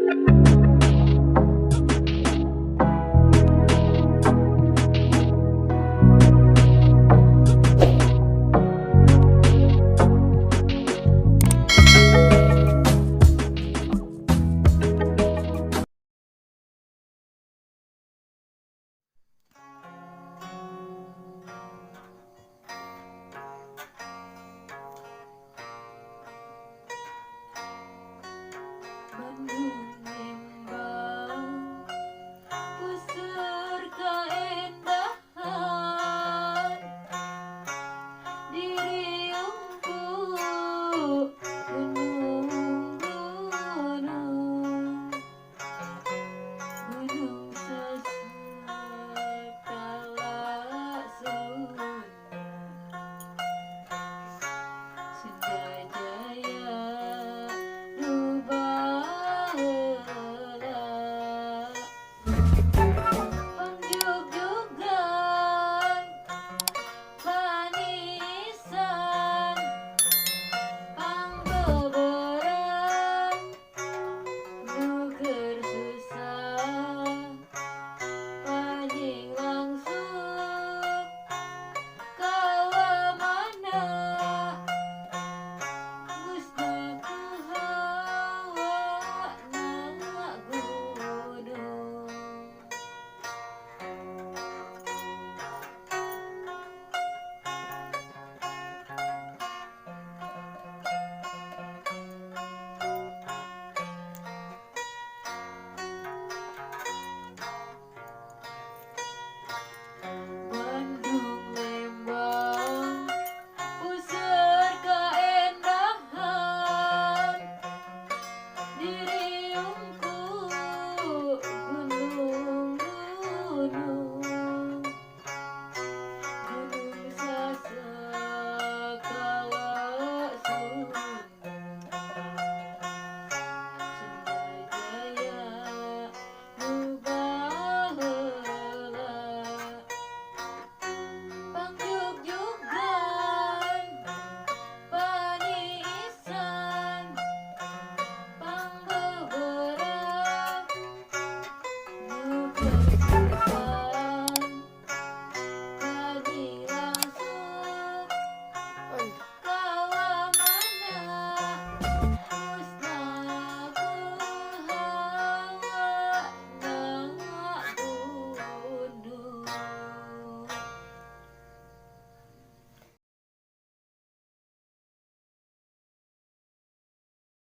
Bandung Lembang puseur kaendahan, diriung ku gunung-gunung, gunung saskala Sunda, Sunda Jaya nu baheula. Pangjugjugan panisan, pangbeberan nu keur susah, panjing langsung kawamana musnah ku hawana gunung. Bandung Lembang puseur kaendahan diri.